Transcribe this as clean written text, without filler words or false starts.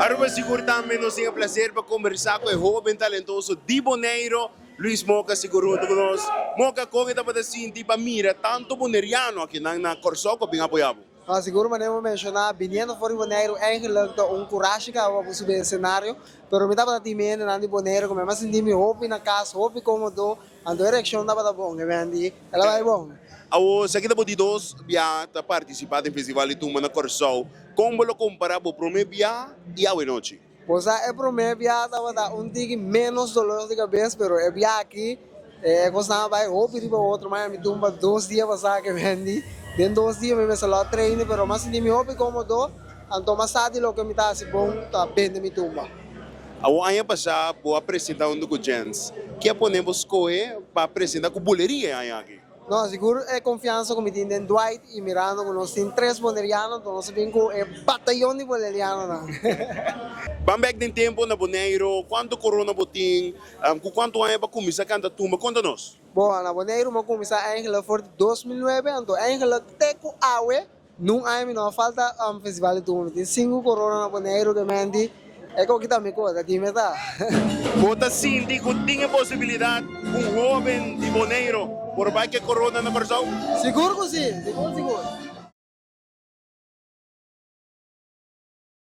Aruba sigur tambe nos tin e placer pa conversa cu e hoben talentoso di Boneiro, Luis Moca sigur hunto cu nos. Moca, con e tabata sinti pa mira tanto Boneriano akinan na Corsou cu a bin apoya bo? No, sigur manera bo menciona, biniendo for di Boneiru eigenlijk ta un curashi caba pa bo subi e escenario, pero mi tabata tin mi hendenan di Boneiru cu mi a sinti mi hopi na cas, hopi comodo, anto e reaccion tabata bon, e men di, el a bay bon. Awor, esaki ta bo di dos bia ta participa den Festival di Tumba na Corsou. Kon bo lo kompará bo promé bia i awenochi? Bo sa e promé bia tabata un tiki ménos dolor di kabes, pero e bia aki e kosnan a bai hopi riba otro. Maya mi tumba dos dia pasá ke bendi. Den dos dia mi mester lo traini, pero mi a sinti mi hopi kómodo, anto mi a sa di loke mi ta hasi bon ta bende mi tumba. Awor aña pasá bo a presentá huntu ku Jens. Ke a pone bo skohe pa presentá ku Buleria e aña aki? No, sigur e confiansa cu mi tin den Dwight y mirando cu nos tin tres Boneriano, enton nos a bin cu e batayon di Bonerianonan. Ban bek den tempo na Boneiru, cuanto corona bo tin? Cu cuanto aña bo a cuminsa canta tumba? Conta nos. Bo, na Boneiru mi a cuminsa eigenlijk for di 2009, anto eigenlijk te cu awe Nun aña mi no a falta festival di tumba, mi tin sinku korona na Boneiru ke menti e koki ta mi kos, aki mi ta. Bo ta sinti ku tin e posibilidat un hoben di Boneiru por bai ke korona na Kòrsou? Sigur ku si, sigur sigur.